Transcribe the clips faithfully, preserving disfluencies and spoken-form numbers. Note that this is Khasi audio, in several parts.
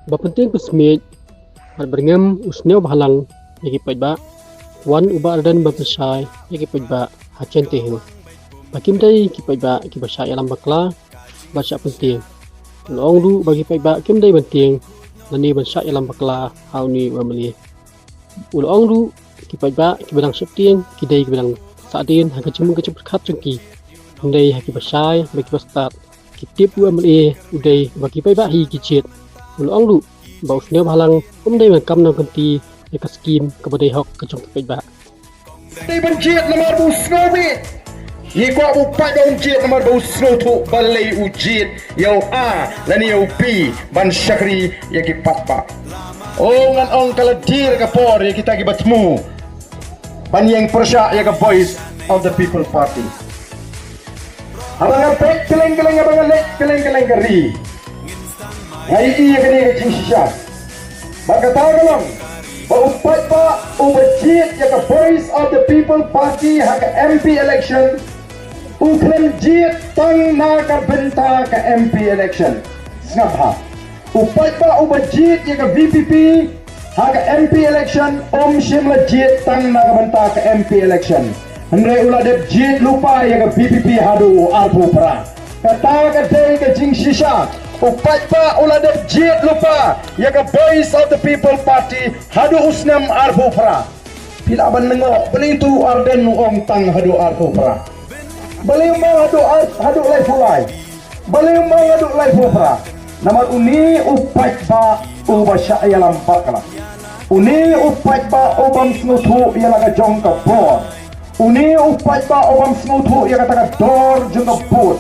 Ba pyntieng pynsmiej bad byrngem u sniew bhalang ïa ki paidbah, wan u Bah Ardent ban pynshai ïa ki paidbah ha Jaintia Hills ba kim dei ki paidbah kiba shah ïalam bakla bad shah pyntieng. U la ong ruh ba ki paidbah kim dei ban tieng lane ban shah ïalam bakla ha une u M L A. U la ong ruh ki paidbah kiba dang sheptieng ki dei kiba dang sahdien ha ka jingmut ka jingpyrkhat jong ki, hynrei ha kiba shai bad kiba stad ki tip u M L A u dei ba ki paidbah hi ki jied. U la ong ruh ba u sniew bhalang um dei ban kam nongkynti ïa ka skim kaba dei hok ka jong ki paidbah. Dei ban jied namar ba u sngewbha. Ngi kwah ba u paidbah un jied namar ba u sngewthuh balei u jied ïa u A lane ïa u B ban shakri ïa ki paidbah. O, ngan ong ka la dier ka por ïa kita kiba thmu ban ïeng pyrshah ïa ka Voice of the People Party. Haba nga peit kylleng kylleng, haba nga leit kylleng kylleng ka ri, nga ïohi ïa kane ka jingshisha. Bad kata ka long ba u paidbah uba jied ïa ka Voice of the People Party ha ka M P election u khlem jied tang na ka bynta ka M P election. Sngap bha. U paidbah uba jied ïa ka V P P ha ka M P election um shym la jied tang na ka bynta ka M P election, hynrei u la dep jied lypa ïa ka V P P haduh u arphew phra. Kata ka dei ka jingshisha. U paidbah u la dep jied lypa ïa ka Voice of the People Party haduh u snem arphew phra. Phi lah ban lyngngoh balei tu Ardent u ong tang haduh arphew phra? Balei um ong haduh ar-, haduh laiphew lai? Balei um ong haduh laiphew phra? Namar une u paidbah uba shah ïalam bakla, une u paidbah u bym sngewthuh ïa la ka jong ka bor, une u paidbah u bym sngewthuh ïa kata ka dor jong ka vote,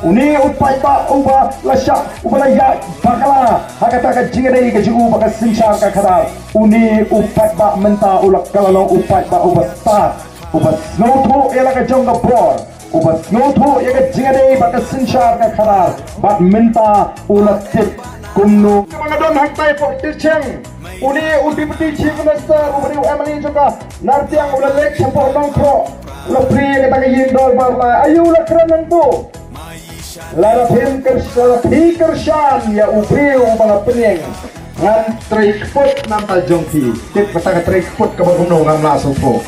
une u paidbah uba la shah, uba la ïaid bakla ha kata ka jingïadei ka jong u bad ka synshar ka khadar. Une u paidbah mynta u la kylla long u paidbah uba stad, uba sngewthuh ïa la ka jong ka bor, uba sngewthuh ïa ka jingïadei bad ka synshar ka khadar, bad mynta u la tip kumno. Kaba nga don hangtai hapoh Tircheng, une u Deputy Chief Minister uba dei u M L A jong ka Nartiang u la leit shapoh Nongkroh, u la plie ïa kata ka ïing dorbar lai. Aïu la kren nangtu? Lada phim kyrshan, lada phi kyrshan ïa u briew uba nga pynïeng, ngan trei kput na bynta jong phi. Tip kata ka trei kput kaba kumno, ngam lah sngewthuh.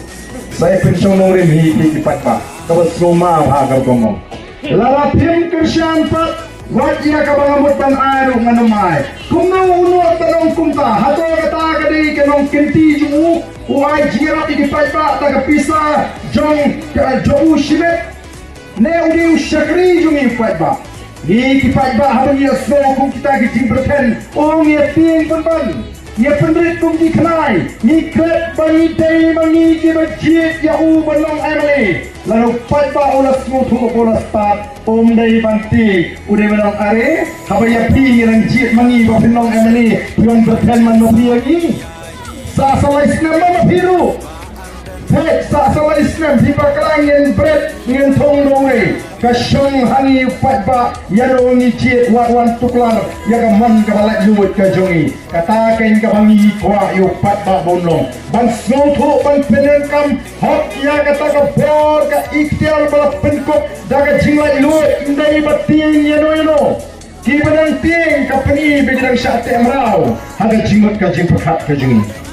Sa ïa pynshong nongrim hi phi ki paidbah, kaba sngewma bha kaba kumno. Lada phim kyrshan pat, wat ïa kaba nga mut ban ai ruh ngan ym ai. Kumno u Noh ban ong kumta? Hato kata ka dei ka nongkynti jong u, u ai jingïarap ïa ki paidbah da ka pisa jong, jong u shimet? Ne u dei u shakri jong ngi paidbah? Ngi ki paidbah haba ngi ïohsngew kum kita ki jingpyrthen, o, ngi ïa tieng pynban, ngi ïa pynrit kum ki khnai. Ngi klet ba ngi dei ma ngi kiba jied ïa u ban long M L A. Lada u paidbah u la sngewthuh ba u la stad, um dei ban tieng, u dei ban long, are, haba ïa phi ngi dang jied ma ngi ba phin long M L A, phi wan pyrthen man ma phi ïa ngi. Sa sa lai snem ma phi ruh. Peit, sa sa lai snem phi bakla, ngin bret, ngin thung da uwei. Ka shong ha ngi u paidbah ïa uno ngi jied, wat wan tuklar ïa ka mon kaba laitluid ka jong ngi. Kata keiñ kaba ngi kwah ïa u paidbah ban long, ban sngewthuh, ban pyndonkam hok ïa kata ka bor, ka iktiar ba la pynkup da ka jinglaitluid, ym dei ba tieng ïa uno ïa uno. Kiba dang tieng ka pyni ba ki dang shah teh mraw ha ka jingmut ka jingpyrkhat ka jong ngi.